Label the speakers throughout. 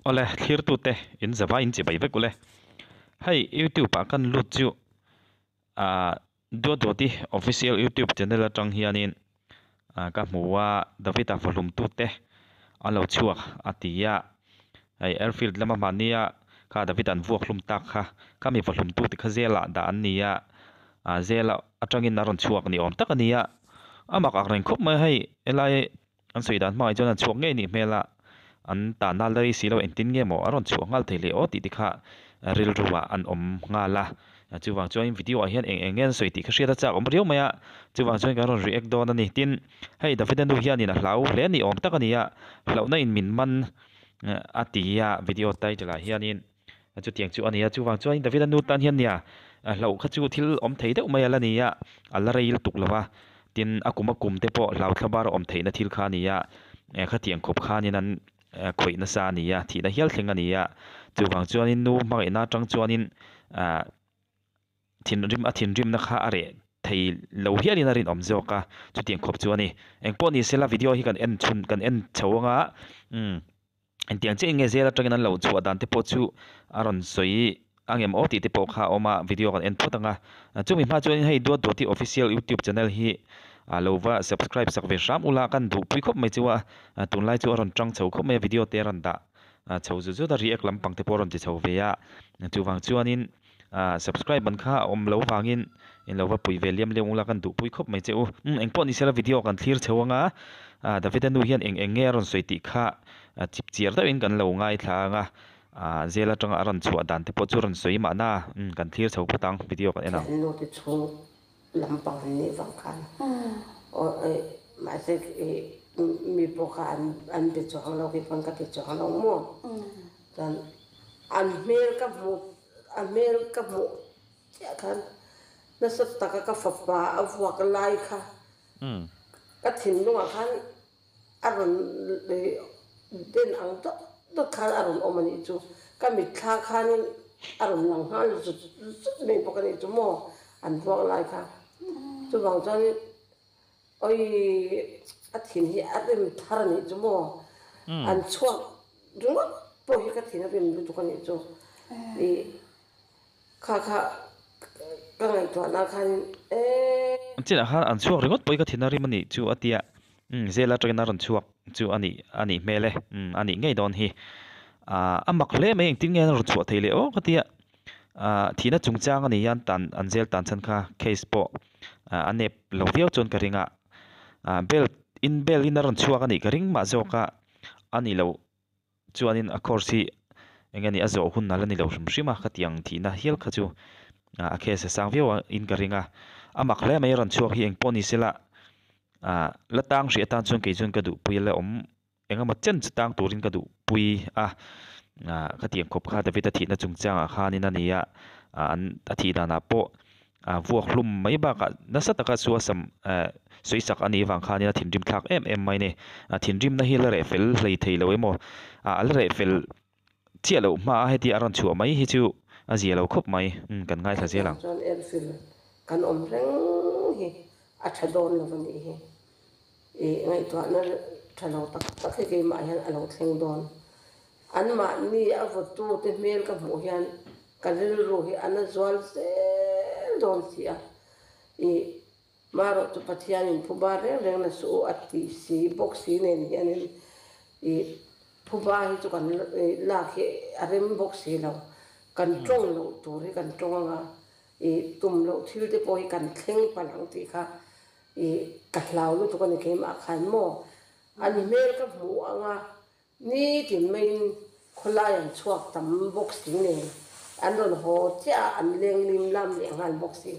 Speaker 1: Awle, thlirtute in zava in chibai vek ule. Hei youtube ah kan lut chu ah Duatduati official youtube channel atang hianin ah ka hmu a David-a vawhlumtute a lo chhuak a ti a. Hei airfield lama mahnia kha David an vuak hlum tak kha khami vawhlumtute kha zela dah an ni a ah zela atangin a rawn chhuak ni awm tak a ni a. A mak ang reng khawp mai a hei helai an sawi dan hmangah chuan an chhuak ngei nih hmel a an tahna la rei si lo engtin nge maw a rawn chhuah nghal thei leh aw tih te kha rilru ah an awm nghal a chuvang chuan video ah hian eng eng nge an sawi tih kha hriat a chak awm riau mai a chuvang chuan kan rawn react dawn a ni tin hei Davida nu hianin a hlau hle ni awm tak a ni a hlauhna in min man a ti a video title ah hianin chutiang chu a ni a chuvang chuan Davida nu tan hian nia hlauh kha chu thil awm thei deuh mai a la ni a a la rei lutuk lo va tin a kum a kum te pawh hlau thla bar a awm theihna thil kha a ni a khatiang khawp khanin an khawih nasa a ni a thihna hial thleng a ni a chuvang chuanin nu hmangaihna atang chuanin ah thinrim a thinrimna kha a reh thei lo hialin a rinawm zawk a chutiang khawp chu a ni engpawh ni sela video hi kan en chhun kan en chho anga umm. Engtiang chiah nge zel atangin an lo chhuah dan te pawh chu a rawn sawi angem aw tih te pawh kha a awm a, video kan en phawt ang a. Chumi hma chuanin hei Duat Duati Official YouTube channel hi a lo va subscribe sak ve hram ula kan duhpui khawp mai chu a, tunlai chu a rawn tang chho khawp mai a video te a rawn dah chho zut zut a, react lampang te pawh a rawn ti chho ve a, chuvang chuanin ah subscribe an kha a awm lo vangin in lo va pui ve liam liam ula kan duhpui khawp mai che u. Umm engpawh ni sela video kan thlir chho anga ah Davida nu hian eng eng nge a rawn sawi tih kha chip chiar deuhin kan lo ngaithla anga ah zel atanga a rawn chhuah dan te pawh chu rawn sawi mahna umm kan thlir chho phawt ang video kan en ang.
Speaker 2: Thiannu te chhung lampang an nih vang khan aw eh mahse ih mi pawh kha an an be chuang lo kei pawn ka ti chuang lo maw chuan an hmel ka hmuh A hmel ka hmuh chiah khan nasa taka ka fapa a vuak lai kha ka thinlungah khan a rawn den ang dawt dawt khan a rawn awm a nih chu. Ka mitthla khanin a rawn lang nghal zut zut mai bawk a nih chu maw an vuak lai kha. Chuvang chuanin Awii a thin hi a rim thar a nih chu maw? An chhuak ringawt pawh hi ka thin a rim lutuk a nih chu. Ih kha kha ka ngaihtuahna khanin ee.
Speaker 1: An chinah khan an chhuak ringawt pawh hi ka thin a rim a nih chu a tia. Umm zela atangin a rawn chhuak chu a nih a nih hmel e. Umm a nih ngei dawn hi. Ah a mak hle mai engtin nge an rawn chhuah thei leh aw ka tia. Ah thihna chungchang a ni hian tan an zel tan chhan kha case pawh a nep lo viau chuan ka ring a ah bel in bel in a rawn chhuak a nih ka ring mah zawk a a ni loh chuanin a course hi eng nge ni a zawh hun a la ni lo hrim hrim a khatiang thihna hial kha chu ah a case a sang viau a in ka ring a a mak hle mai a rawn chhuak hi eng pawh ni sela ah la tang hrih atan chuan kei chuan ka duhpui a la awm. Engemaw chen chu tang turin ka duhpui a, ah khatiang khawp kha David a thihna chungchangah khanin a ni a, ah an a thih danah pawh ah vuak hlum mai bakah nasa taka suasam eh sawisak a nih avang khanin a thinrim thlak em em mai a ni. A thinrimna hi la reh fel hlei thei lo emaw ah a la reh fel chiah loh hma a heti a rawn chhuah mai hi chu a zia lo khawp mai, umm kan ngaithla zel ang.
Speaker 2: Chuan Airfield kan awm reng hi a tha dawn lo a nih hi. I ngaihtuahna tha lo tak tak hi keimah hian a lo thleng dawn. Anmahni a vawtute hmel ka hmuh hian ka rilru hi a na zual zel dawn si a. I marawh chu Pathianin phuba reng reng la suh u a tih si bawk si nen hianin i phuba hi chu kan lak hi a rem bawk si lo. Kan tawng loh tur hi kan tawng anga i tum loh thil te pawh hi kan thleng palh ang tih kha Ih, ka hlau lutuk a ni keimah khan maw? An hmel ka hmuh ang a, nitin maiin khawlai an chhuak tam bawk si nen, an rawn haw chiah a, an leng lim lam leh nghal bawk si.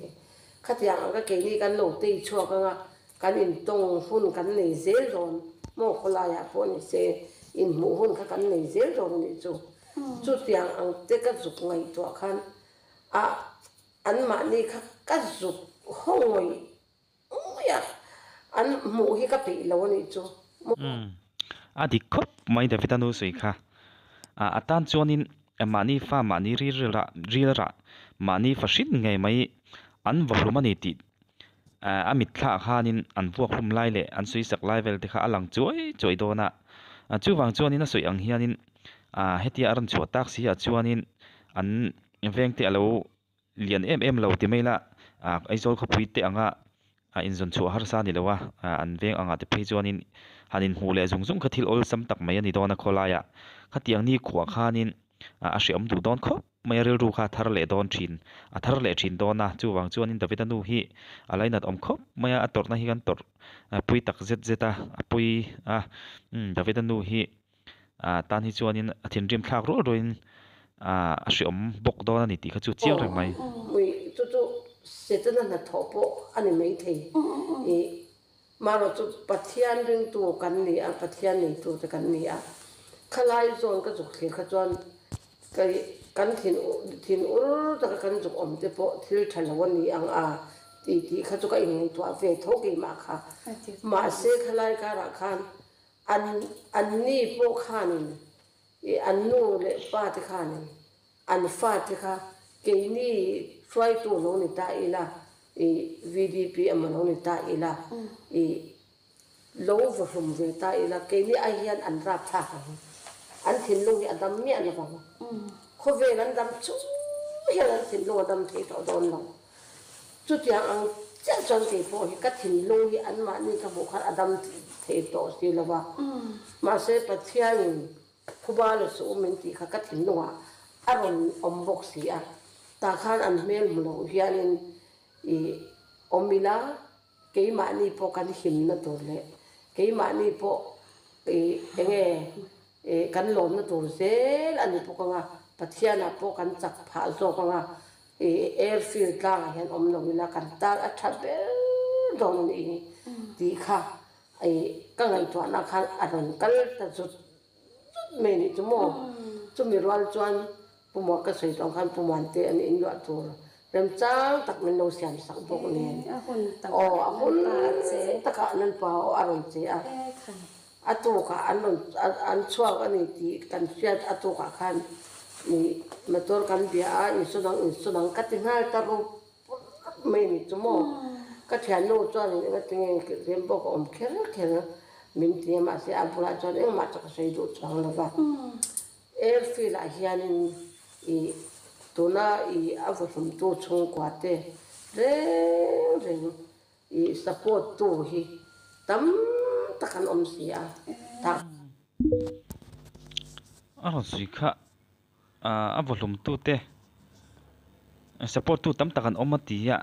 Speaker 2: Khatiang ang ka keini kan lo tei chhuak ang a, kan intawng hun kan nei zel dawn maw khawlaiah pawh ni se, inhmuh hun kha kan nei zel dawn a nih chu. Chutiang ang te ka zuk ngaihtuah khan a Anmahni kha ka zuk haw ngawih ngawih a, an hmuh hi ka peih lo a nih chu.
Speaker 1: Umm a dik khawp mai David-a nu sawi kha. A tan chuanin mahni fa mahni rilrah rilrah mahni fa hrin ngei mai an va hlum a ni tih a mitthla khanin an vuak hlum lai leh an sawi sak lai vel te kha a lang chuai chuai dawn a. Chuvang chuanin a sawi ang hianin. Ah hetia a rawn chhuah tak si ah chuanin an veng te alo lian em em lo ti mai la ah Aizawl khawpui te anga a inzawn chhuah harsa a ni lo a ah an veng angah te phei chuanin han inhmuh leh zung zung kha thil awlsam tak mai a ni dawn a khawlaiah khatiang ni khuah khanin ah a hreawm duh dawn khawp mai a rilru kha a thar leh dawn thin a thar leh thin dawn a chuvang chuanin Davida nu hi a lainat awm khawp mai a a tawrhna hi kan tawrh pui tak zet zet a a pui a umm Davida nu hi ah tan hi chuanin a thinrim thlak rual rualin ah a hreawm bawk dawn a ni tih kha chu chiang reng mai.
Speaker 2: Mui chu chu Setana hnathawh pawh a ni maithei. Ih marawh chu Pathian ringtu kan ni a, Pathian neitu te kan ni a. Khalai zawn ka zuk thlir kha chuan kei kan thin thin ur taka kan zuk awm te pawh thil tha lo a ni ang a tih tih kha chu ka inngaihtuah ve tho keimah kha. Mahse khalai karah khan An anni pawh khanin i an nu leh pa te khanin an fa te kha keini hruaitu lo ni ta ila i VDP emaw lo ni ta ila i lo va hlum ve ta ila keini ai hian an rapthlak ang. An thinlung hi a dam miah lovang. Khawvel an dam chu hian an thinlung a dam thei tawh dawn lo. Chutiang ang chiah chuan kei pawh hi ka thinlung hi anmahni ka hmuh khan a dam thei tawh si lo va. Mahse Pathianin phuba la suh u min tih kha ka thinlungah a rawn awm bawk si a. Tah khan an hmel hmu loh hianin i awm ila keimahni pawh kan himna tur leh keimahni pawh i enge kan lawmna tur zel a ni bawk ang a, Pathianah pawh kan chak phah zawk ang a. I airfield tlangah hian awm lo ila kan tan a tha ber dawn a nih hi tih kha i ka ngaihtuahna khan a rawn kal ta zut zut mai a nih chu maw. Chumi rual chuan Pu Muah ka sawi tawh ang khan Pu Muante an inluah tur remchang tak min lo siam sak bawk nen. Aw a hun takah Lalpa aw a rawn che a. A tukah an rawn an chhuak a ni tih kan hriat a tukah khan ih motor kan bia a insawn ang insawn ang ka ti nghal ta rup rup mai a ni chu maw. Ka thiannu chuan eng tinge rem pawh ka awm kher kher min ti a mahse a bulah chuan engmah chu ka sawi duh chuang lo va. Airfield ah hianin ih tuna ih a vawhlumtu chhungkua te reng reng I support tu hi tam tak an awm si a, tah.
Speaker 1: A rawn sawi kha a vawhlum tu te support tu tam tak an awm a ti a,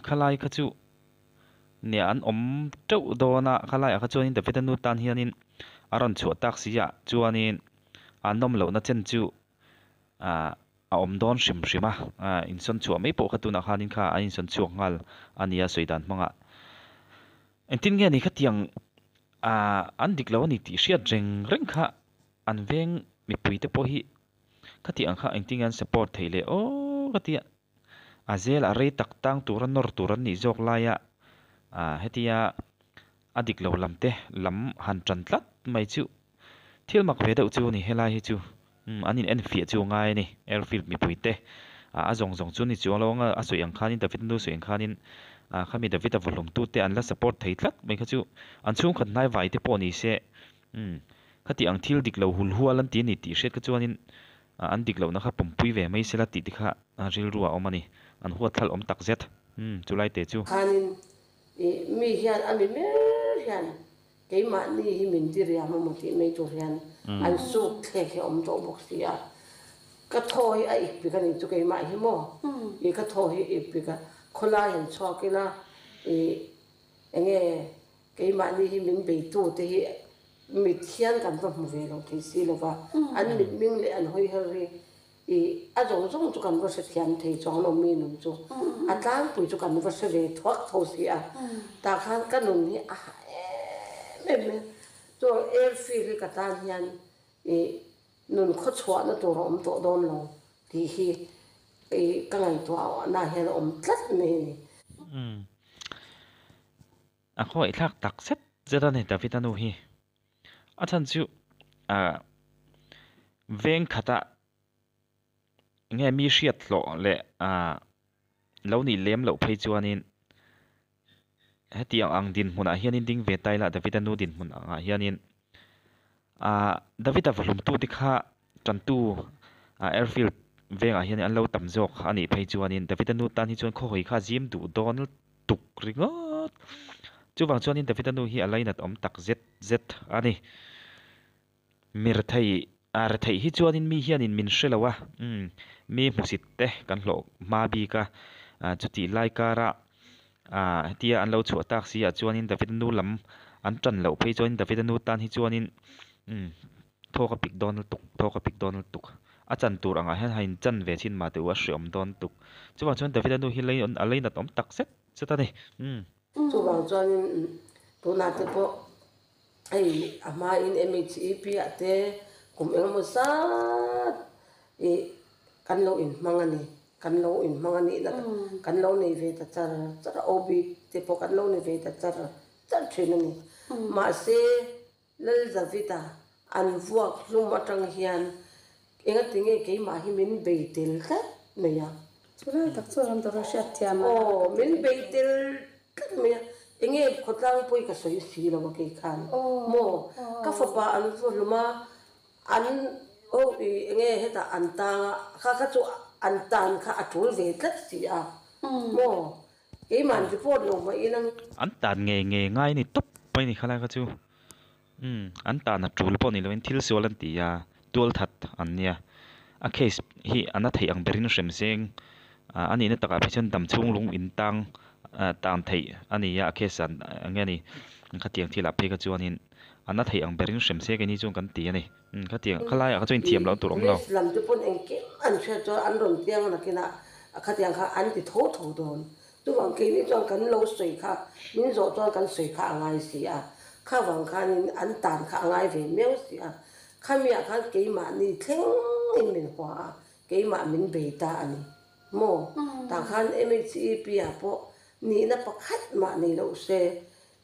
Speaker 1: khalai kha chu nia an awm teuh dawn a, khalaiah kha chuanin Davida nu tan hianin a rawn chhuah tak si ah chuanin an nawm lohna chen chu ah. A awm dawn hrim hrim a, insawn chhuah mai pawh kha tunah khanin kha an insawn chhuak nghal a nia sawi dan hmangah. Engtin nge ni khatiang an dik lo a ni tih hriat reng reng kha an veng mipui te pawh hi khatiang ang kha engtin nge an support theih leh aw ka tia. A zel a rei tak tang tura nawr tur an nih zawk laia hetia a dik lo lam te lam han tan tlat mai chu thil mak ve deuh chu a ni helai hi chu. Umm an in enfiah chu ngai a ni airfield mipui te ah a zawng zawng chu ni chuang lo anga a sawi ang khanin David nu sawi ang khanin ah khami David a vawhlum tu te an la support thei tlat mai kha chu an chhungkhat hnai vai te pawh ni se umm khati ang thil dik lo hul hual an ti a ni tih hriat kha chuanin ah an dik lohna kha pawmpui ve mai sela tih te kha rilru a awm a ni an huat thlal awm tak zet umm chulai te chu.
Speaker 2: Khanin ih mi hian a mi ber hian Keimahni hi min ti riam a maw tih mai tur hian an suk thlek hi a awm tawh bawk si a, ka thaw hi a ip pik a nih chu keimah hi maw ih ka thaw hi ip pik a, khawlai han chhuak ila ih enge keimahni hi min beitu te hi mit hian kan va hmu ve lo thei si lo va, an mitming leh an hawi her hi I a zawng zawng chu kan va hre thiam thei chuang lo mi nun chu a tlangpui chu kan va hre ve thuak tho si a, tah khan ka nun hi a hah em em mai a, chuan airfield hi ka tan hian i nun khawchhuahna tur a awm tawh dawn lo tih hi i ka ngaihtuahna hian a awm tlat mai a ni.
Speaker 1: A khawngaihthlak tak zet zet a ni David-a nu hi. A chhan chu ah veng khata nge mi hriat hlawh leh ah lo nih lem loh phei chuanin hetiang ang dinhmunah hianin ding ve ta ila David-a nu dinhmun angah hianin. Ah Davida vahlumtute kha tantu airfield vengah hian an lo tam zawk a nih phei chuanin Davida nu tan hi chuan khawhawi kha a zim duh dawn tuk ringawt. Chuvang chuanin Davida nu hi a lainat awm tak zet zet a ni. Mirthei a retheih hi chuanin mi hianin min hre lo a, umm mi hmusit te kan hlawh hma bik a, chutih lai kara ah hetia an lo chhuah tak si ah chuanin Davida nu lam an tan loh phei chuanin Davida nu tan hi chuanin umm thawk a pik dawn lutuk thawk a pik dawn lutuk a chan tur angah hian hain chan ve chin mah teh u a hreawm dawn lutuk chuvang chuan Davida nu hi lei a leinat awm tak zet zet a ni umm.
Speaker 2: Chuvang chuanin tunah te pawh Hei a hmain MHEP ah te kum engemaw zat ih kan lo inhmang a ni, kan lo inhmang a nihna kan lo nei ve ta char char a, OB te pawh kan lo nei ve ta char char thin a ni. Mahse Lal David-a an vuak hlum atang hian engatinge keimah hi min bei tel tlat mai a.
Speaker 3: Chulai tak chu ram tura hriat thiam
Speaker 2: a. Aw, min bei tel tlat mai a. Enge khawtlang pawi ka sawi si lo a kei khan. Maw, ka fapa an vaw hlum a, an aw i enge hetah an tang a, kha kha chu an tan kha a tul ve tlat si a. Maw, keimah an report lo mah ila.
Speaker 1: An tan ngei ngei ngai ni tawp mai ni khalai kha chu. Umm, an tan a tul pawh ni loin thil sual an ti a, tual that an nia. A case hi a na theih ang berin hrem seng a nihna takah phei chuan damchhung lung in tang tan theih a ni a, a case an eng nge ni khatiang thilah phei kha chuanin a na theih ang berin hrem se keini chuan kan ti a ni. Umm, khatiang khalaiah kha chuan inthiam loh tur awm lo.
Speaker 2: Police lam te pawn engkim an hriat chuan an rawn piang nakinah khatiang kha an ti tho tho dawn. Chuvang keini chuan kan lo sawi kha, min zawh chuan kan sawi kha a ngai si a, kha vang khanin an tan kha a ngai ve miau si a, khamiah khan keimahni thlengin min hua a, keimah min bei ta a ni maw? Tah khan MHEP ah pawh nihna pakhat mah nei loh se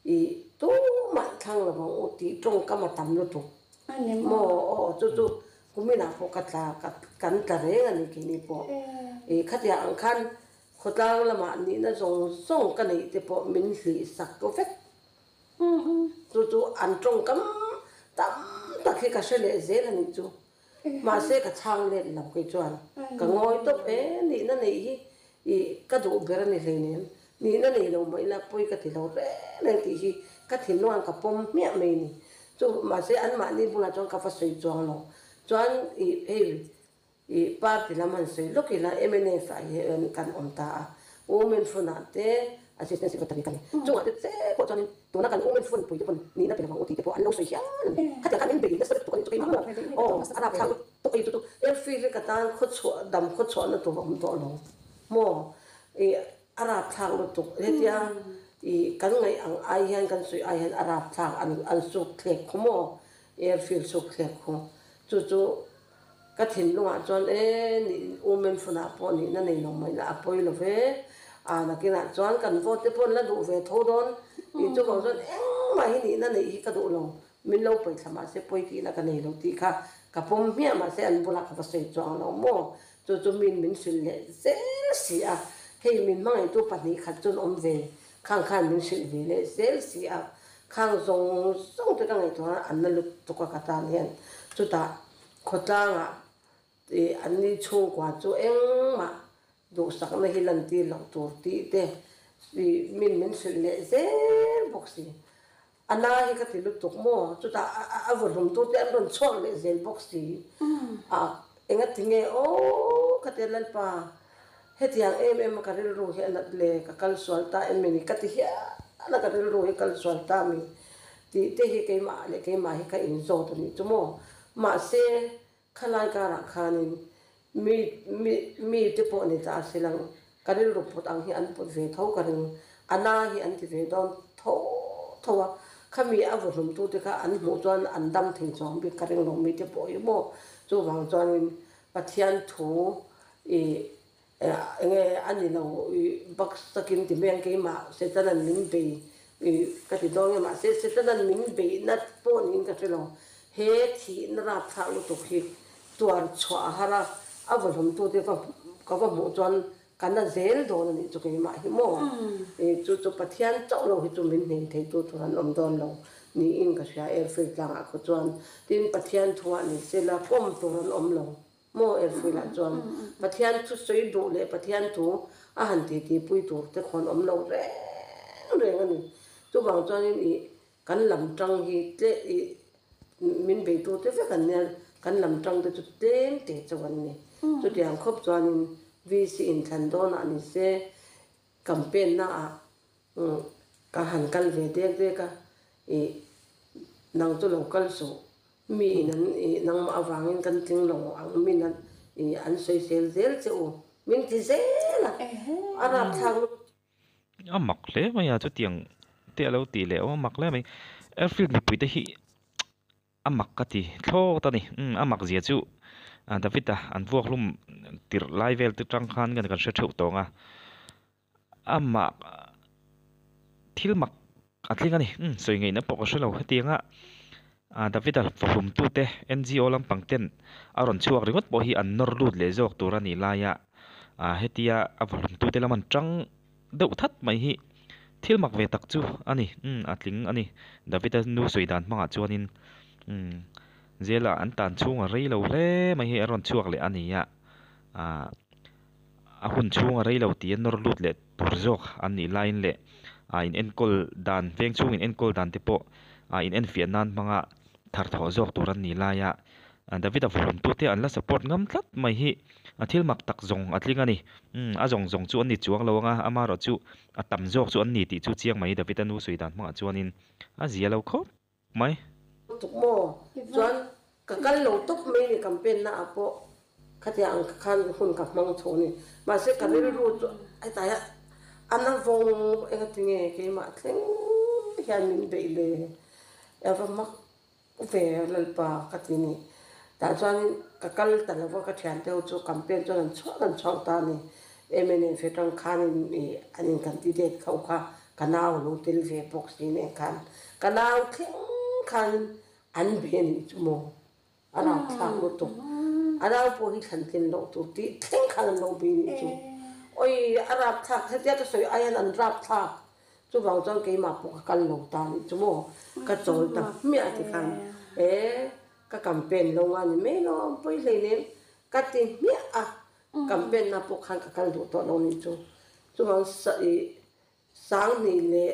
Speaker 2: i tumah thlang lo vang u tih tawngkam a tam lutuk maw? Aw chu chu kuminah pawh ka tla kan tla reng a ni keini pawh i khatiang ang khan Khawtlang lamah nihna zawng zawng ka neih te pawh min hlih sak vek. Chu chu an tawngkam tam tak hi ka hre leh zel a nih chu. Mahse ka chhang let lo kei chuan ka ngawi tawp e, nihna neih hi ih ka duh ber a ni hleinem, nihna nei lo mah ila pawi ka ti lo reng reng tih hi ka thinlung ah ka pawm hmiah mai a ni. Chu mahse anmahni bulah chuan ka va sawi chuang lo. Chuan ih hei I party lam han sawi lawk ila mnf ah hian kan awm ta a, Women Front ah te Assistant Secretary ka ni. Chungah te che pawh chuanin tuna kan Women Front pui te pawn nihna pe lovang u tih te pawh an lo sawi hial a ni. Khatiang khan min bei nasa lutuk a ni chu keimah maw? Aw a rapthlak lutuk a ni chu chu airfield hi ka tan khawchhuah dam khawchhuahna tur a awm tawh lo maw? I a rapthlak lutuk hetia i kan ngaih ang ai hian kan sawi ai hian a rapthlak an an suk thlek khu maw? Airfield suk thlek khu chu chu Ka thinlungah chuan e nih women funah pawh nihna nei lo mai la a pawi lo ve, a nakinah chuan kan vote te pawh an la duh ve tho dawn tih chu vang chuan engmah hi nihna neih hi ka duh lo, min lo pawi thla mahse pawi tihna ka nei lo tih kha ka pawm hmiah mahse an bulah ka va sawi chuang lo maw, chu chu min min hrilh leh zel si a, hei min hmangaihtu 2 khat chuan awm ve khang khan min hrilh ve leh zel si a, khang zawng zawng te ka ngaihtuah a an na lutuk a ka tan hian chutah Khawtlangah tih an ni chhungkua chu engmah duhsakna hi lantir loh tur tih te min min hrilh leh zel bawk si. A na hi ka ti lutuk maw? Chutah a vawhlumtu te an rawn chhuak leh zel bawk si. A engatinge aw ka ti a Lalpa, hetiang em em a ka rilru hi a nat le, ka kal sual ta em ni ka ti hial a ka rilru hi kal sual ta mi tih te hi keimah leh keimah hi ka inzawt a nih chu maw? Mahse, khalai karah khanin mi mi mi te pawh ni ta a si lang, ka rilru put ang hi an put ve tho ka ring, a na hi an ti ve dawn tho tho a, khami a vuhlumtu te kha an hmuh chuan an dam thei chuang bik ka ring lo mi te pawh hi maw, chuvang chuanin Pathian thu i Enge a ni lo i bak sakin ti mai ang keimah Setanan min bei i ka ti dawn nge mahse Setanan min beihna pawh niin ka hre lo. He thihna rapthlak lutuk hi tuar chhuah a har a, a vawhlawmtute ka ka va hmuh chuan ka na zel dawn a nih chu keimah hi maw. I chu chu Pathian chauh lo hi chu min hnem theitu tur an awm dawn lo. Niin ka hria airfield tlangah khaw chuan tin Pathian thuah ni sela kawm tur an awm lo maw airfield ah chuan Pathian thu sawi duh leh Pathian thu a han titi pui tur te khawn awm lo reng reng a ni. Chuvang chuanin ih kan lam tang hi tle ih min beitu te vek an nia kan lam tang te chu tlem te chauh an ni. Chutiang khawp chuanin VC inthlan dawnah ni se campaign naah Ka han kal ve dek dek a, ih nang chu lo kal suh, mi in an ih nangmah avangin kan tling lo ang min an ih an sawisel zel che u, min ti zel a, a rapthlak lutuk.
Speaker 1: A mak hle mai a, chutiang te a lo tih leh awm a mak hle mai. Airfield mipui te hi A mak ka ti thlawt a ni. Umm a mak zia chu David a an vuak hlum tirh lai vel te tang khan kan hre theuh tawng a. A mah thil mak a tling a ni. Umm sawi ngaihna pawh ka hre lo. Hetianga David a vawhlum tute NGO lampang ten a rawn chhuak ringawt pawh hi an nawr lut leh zawk tur a nih laia hetia a vawhlum tute lam an tang deuh that mai hi thil mak ve tak chu a ni umm a tling a ni David-a nu sawi dan hmangah chuanin umm zela an tan chhung a rei lo hle mai hi a rawn chhuak leh a ni a ah a hun chhung a rei lo tih a nawr lut leh tur zawk an nih laiin leh ah in enkawl dan veng chhung in enkawl dan te pawh ah in enfiah nan hmanga thar thawh zawk tur an nih laia David-a vawhlumtute an la support ngam tlat mai hi a thil mak tak zawng a tling a ni. Umm a zawng zawng chu an ni chuang lo anga amaherawh chu a tam zawk chu an ni tih chu chiang mai David-a nu sawi dan hmangah chuanin a zia lo khawp mai.
Speaker 2: Tuk maw? Chuan ka kal lo tawp mai ni campaign na ah pawh khatia ang khan hun ka hmang chho ni. Mahse ka rilru chu hetah hian a na vawng engatinge keimah thleng hian min beih le ava mak Ve Lalpa ka ti ni. Tah chuanin ka kal ta lo va, ka thiante ho chu campaign chuan an chhuak an chhuak ta a ni. MNF atang khanin ih an in candidate kho kha ka nau a lo tel ve bawk si nen khan ka nau thleng khanin an be a nih chu maw? A rapthlak lutuk. A nau pawh hi thlan tlin loh tur tih thleng khan an lo be a nih chu. Awii a rapthlak hetia ka sawi aiin an rapthlak. Chuvang chuan keimah pawh ka kal lo ta nih chu maw, ka chawl ta hmiah ti khan e ka campaign lo nga ni mai lo pawi hleinem ka ti hmiah a, campaign na pawh khan ka kal duh tawh lo nih chu. Chuvang ih sanghnih leh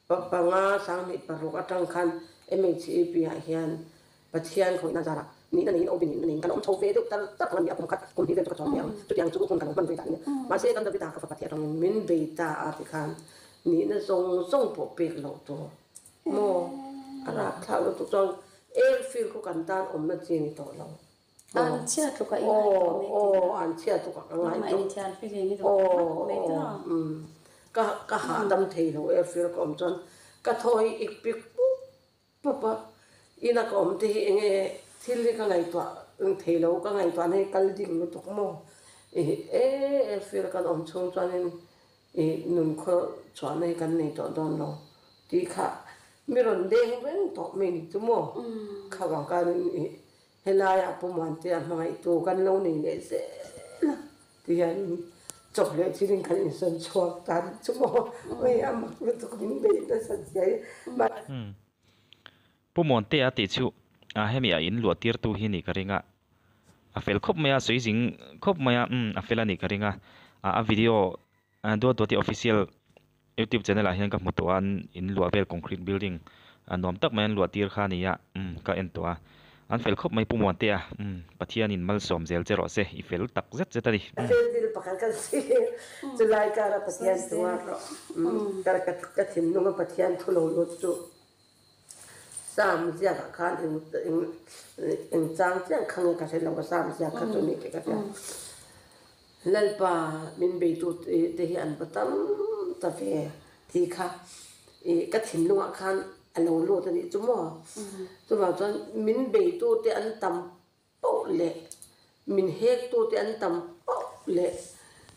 Speaker 2: panga sanghnih paruk atang khan MHEP ah hian Pathian khawihna zarah nihna neiin awm nihna neiin kan awm chho ve deuh tar tar ang a ni a, kum khat kum hnih vel chu ka chuang ve ang, chutiang chu hun ka lo hman ve ta a ni. Mahse kan Davida ka fapa thi atangin min bei ta a ti khan nihna zawng zawng pawh pek loh tur maw a rapthlak lutuk chuan airfield khu kan tan awmna chi ni tawh lo maw
Speaker 3: An chhia tluk a i ngai tawh mai
Speaker 2: aw aw an chhia tluk a ka ngai tawh aw aw umm ka ka hahdam thei lo airfield ka awm chuan ka thaw hi ik pik pup Papa, ina ka awm te hi enge thil hi ka ngaihtuah thei lo, ka ngaihtuah na hi kal ding lutuk maw? Ih e airfield kan awm chhung chuanin ih nun khaw chhuahna hi kan nei tawh dawn lo tih kha mi rawn deng reng tawh mai ni chu maw? Kha vang khanin ih Helaiah Pu Muantea hmangaihtu kan lo nei leh zel a ti hianin chawp leh thilin kan insawn chhuak ta nih chu maw ui a mak lutuk min beih nasa zia hi.
Speaker 1: Pu Muantea tih chu hemi a in luah tirtu hi nih ka ring a, a fel khawp mai a, sawi zing khawp mai a, umm a fel a nih ka ring a, a video Duat Duati official Youtube channel ah hian ka hmu tawh a, an in luah vel concrete building a nuam tak mai an luah tir kha a ni a, umm ka en tawh a, an fel khawp mai Pu Muantea, umm Pathianin malsawm zel che rawh se, i fel tak zet zet a ni.
Speaker 2: A fel dil pakhat kan si chulai kara Pathian thu a ka thinlung a Pathian thu lo lut chu Sam ziakah khan eng eng eng chang chiah kha nge ka hre lo a Sam ziak kha chu ni tih ka hria. Lalpa min beitu te hi an va tam ta ve tih kha ih ka thinlungah khan a lo lut a nih chu maw. Chuvang chuan min beitu te an tam poh leh min hektu te an tam poh leh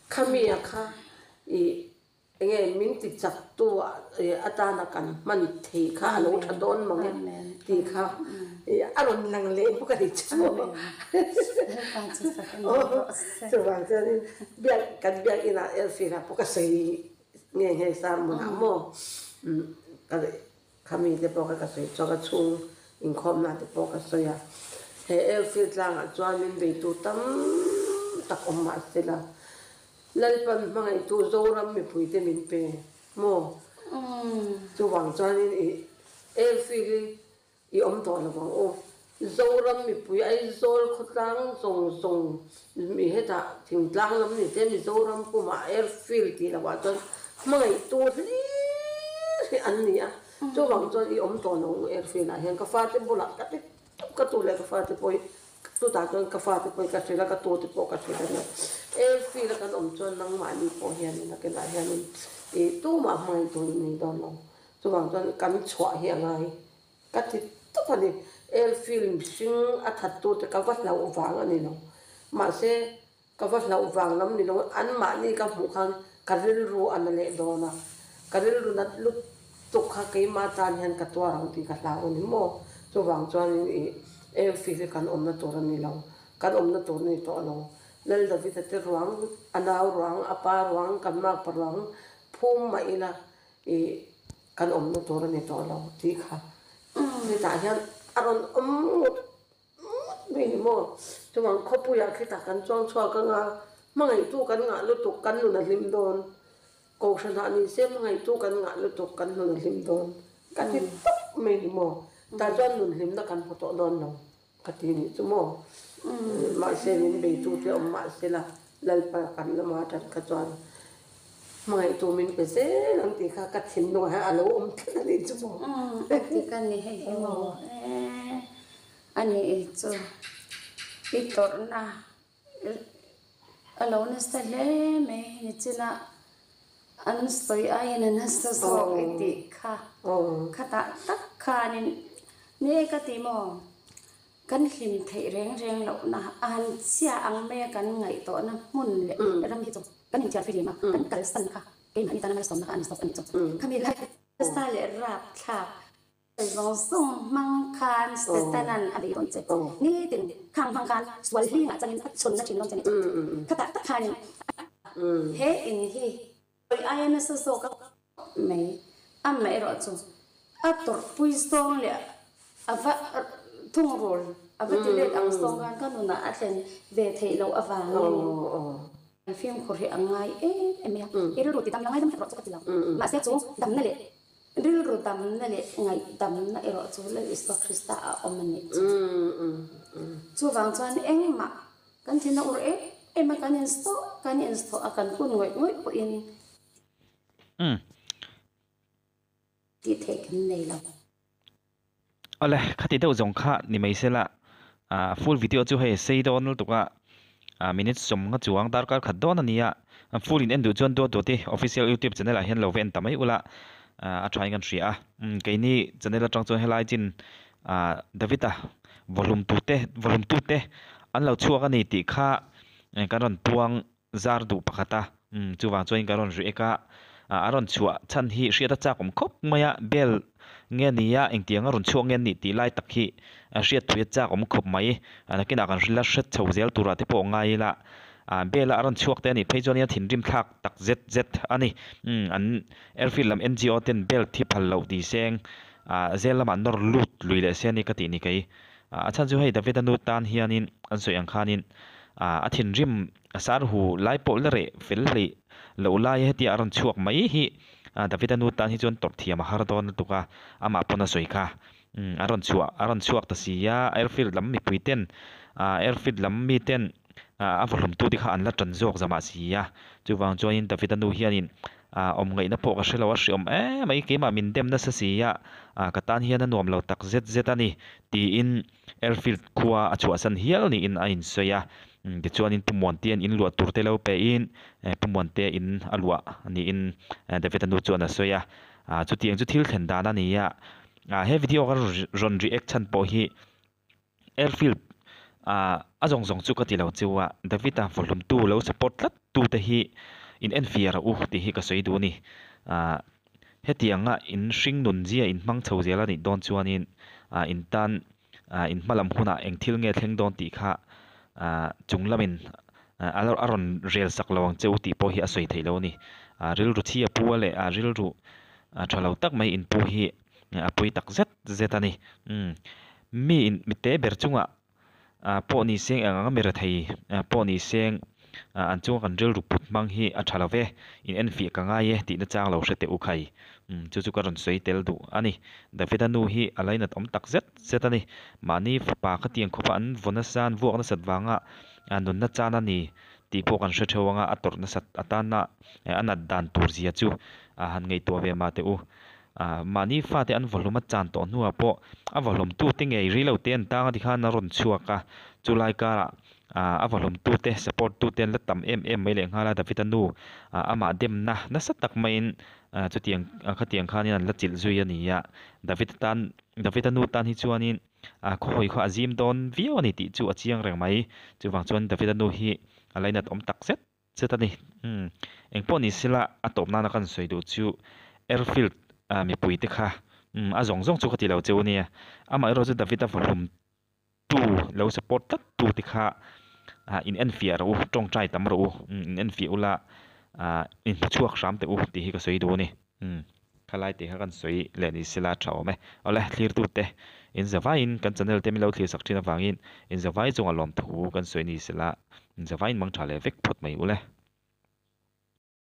Speaker 2: khami-a kha ih Enge min ti chak tu atana kan hman thei kha a lo tha dawn mang e tih kha a rawn lang leh bawk a ni chu. Chuvang chuanin biak kan biak inah Elfira pawh ka sawi nghe nghe sermon ah maw ka. Khami te pawh kha ka sawi chhuak a, chhung inkhawmna te pawh ka sawi a. He Airfield tlangah chuan min beitu tam tak awm mah sela, Lalpan hmangaihtu Zoram mipuite min pe maw? Chuvang chuanin i Airfield hi I awm tawh lo vang u. Zoram mipui Aizawl khawtlang zawng zawng mi hetah thingtlang lam ni te Mizoram pumah airfield tih lohah chuan hmangaihtu hlir hi an ni a. Chuvang chuan i awm tawh lo u airfield ah hian ka fate bulah ka ti tawp ka tu leh ka fate pawh hi chutah chuan ka fate pawh hi ka hrilh a ka tute pawh ka hrilh a nia. Airfield a kan awm chuan nangmahni pawh hianin a kenah hianin i tumah hmangaihtu in nei dawn lo. Chuvang chuan kan chhuah hi a ngai ka ti tawp a ni. Airfield mihring a thattute ka va hlauh vang a ni lo. Mahse, ka va hlauh vang lam ni lo, anmahni ka hmuh khan ka rilru a na leh dawn a. Ka rilru nat lutuk kha keimah tan hian ka tuar ang tih ka hlau a ni maw? Chuvang chuanin ih airfield hi kan awmna tur a ni lo, kan awmna tur a ni tawh lo. Lal David-a te ruang, a nau ruang, a pa ruang, kan makpa ruang phum mah ila I kan awmna tur a ni tawh lo tih kha hetah hian a rawn awm ngut ngut mai ni maw? Chuvang khawpuiah khitah kan chuang chhuak anga hmangaihtu kan ngah lutuk kan nun a hlim dawn. Kohhranah ni se hmangaihtu kan ngah lutuk kan nun a hlim dawn ka ti tawp mai ni maw? Tah chuan nun hlimna kan hmu tawh dawn lo. Ka ti nih chu maw? Mahse min beitute awm mahsela Lalpa kan lama tan kha chuan hmangaihtu min pe zel ang tih kha ka thinlungah hian a lo awm tlat a nih chu maw?
Speaker 3: A ti ka ni hei hi maw? A nih chu i tawrhna a lo nasa hle mai nichinah an sawi aiin a nasa zawk i tih kha khatah tak khanin ni e ka ti maw kan hlim theih reng reng lohna a han chhia ang mai a kan ngaihtuahna hmun leh ram hi chu kan inthiar fihlim a kan kalsan kha keimahni tana malsawmna kha a ni zawk a nih chu khami lai nasa leh rapthlak Zawng zawng hmang khan Setanan a bei dawn che. Nitin khang hmang khan sual hlingah changin a chhawn na thin dawn che ni. Khatah tak khanin he in hi sawi aia nasa zawk a mai. Amaherawh chu a tawrhpui zawng leh a va thungrul a va ti let ang zawng khan ka nunah a thlen ve theih loh avangin fimkhur hi a ngai em em mai a. I rilru ti dam la ngaidam hlek rawh chu ka ti lo. Mahse chu damna leh Rilru damna leh ngaihdamna erawh chu Lal Isua Krista a awm a nih chu. Chuvang chuan engmah kan thin a ur em em a, kan insawh kan insawh a, kan hun ngawih ngawih pawhin tih theih kan nei lo.
Speaker 1: Awle, khati deuh zawng kha ni mai sela, full video chu hei sei dawn lutuk a, minute sawmnga chuang darkar khat dawn a ni a, full in en duh chuan duat duat i official youtube channel ah hian lo va en ta mai ula, a tha in kan hria a, keini channel atang chuan helai chin David-a vawhlum tute vawhlum tute an lo chhuak a ni tih kha kan rawn puang zar duh pakhat a, chuvang chuan ka rawn react a, a rawn chhuah chhan hi hriat a chak awm khawp mai a, bel nge ni a engtiang a rawn chhuak nge a nih tih lai tak hi hriat thui a chak awm khawp mai, nakinah kan la hre chho zel turah te pawh ngai ila, bel a a rawn chhuak te a nih phei chuan in a thinrim thlak tak zet zet a ni, an airfield lam N_G_O ten bel thi phal loh tih seng zel lamah nawr lut lui leh se a ni ka tih ni kei. A chhan chu hei David-a nu tan hianin an sawi ang khanin a thinrim a sar hu lai pawh la reh fel hlei loh lai hetia a rawn chhuak mai hi David-a nu tan hi chuan tawrh thiam a har dawn lutuk a, amah pawn a sawi kha. A rawn chhuah a rawn chhuak ta si a, airfield lam mipui ten airfield lam mi ten a vawhlumtu te kha an la tan zawk zamah si a, chuvang chuanin David-a nu hianin Awm ngaihna pawh ka hre lo a, hreawm em mai, keimah min dem nasa si a, ka tan hian a nuam lo tak zet zet a ni, tiin Airfield khua a chhuahsan hial niin a insawi a. Tichuanin Pu Muantea'n in luah tur te lo pehin Pu Muantea in a luah niin David-a nu chuan a sawi a. Chutiang chu thil thlen dan a ni a, he video ka rawn react chhan pawh hi Airfield ah a zawng zawng chu ka ti lo chu a, David-a vawhlumtu lo support tlat tu te hi in en fiah rawh u tih hi ka sawi duh a ni. Ah hetianga in hring nun zia in hmang chho zel a nih dawn chuanin ah in tan ah in hmalam hunah eng thil nge thleng dawn tih kha ah chung lamin a rawn rel sak lo ang che u tih pawh hi a sawi theih lo a ni. Ah rilru chhia pu a leh ah rilru tha lo tak mai in pu hi. A pawi tak zet zet a ni. Umm mi in mi te ber chungah pawh ni seng eng anga mi rethei pawh ni seng an chunga kan rilru put hmang hi a tha lo ve, in enfiah ka ngai e tihna chang lo hre teh u khai. Umm chu chu ka rawn sawi tel duh a ni. Davida nu hi a lainat awm tak zet zet a ni. Mahni fapa khatiang khawpa an vaw nasa an vuak nasat vanga nunna chan a ni tih pawh kan hre theuh anga a tawrh nasat atana a nat dan tur zia chu han ngaihtuah ve mah teh u. Mahni fate an vawhlum a chan tawh hnuah pawh a vawhlumtute ngei rih lo te an tang a tikhan a rawn chhuak a, chulai karah a vawhlumtute support tute an la tam em em mai leh nghal a, Davida nu amah demna nasa tak maiin chutiang khatiang khanin an la chilh zui a ni a, Davida tan Davida nu tan hi chuanin khaw hawi khaw a zim dawn viau a ni tih chu a chiang reng mai, chuvang chuan Davida nu hi a lainat awm tak zet. Zet a ni. Umm. Engpawh ni sela a tawp nana kan sawi duh chu Airfield mipui te kha umm a zawng zawng chu ka ti lo cheu ania. Amaherawh chu David a vawhlum tu lo support tlat tu te kha in enfiah rawh u, tawngtai tam rawh u, umm in enfiah ula in hmu chhuak hram teh u tih hi ka sawi duh a ni. Umm. Khalai tih kha kan sawi leh ni sela tha awm e. Awle, thlirtute in zavaiin kan channel te min lo thlir sak thin avangin in zavai chungah lawmthu kan sawi ni sela in zavaiin mang tha leh vek phawt mai ule.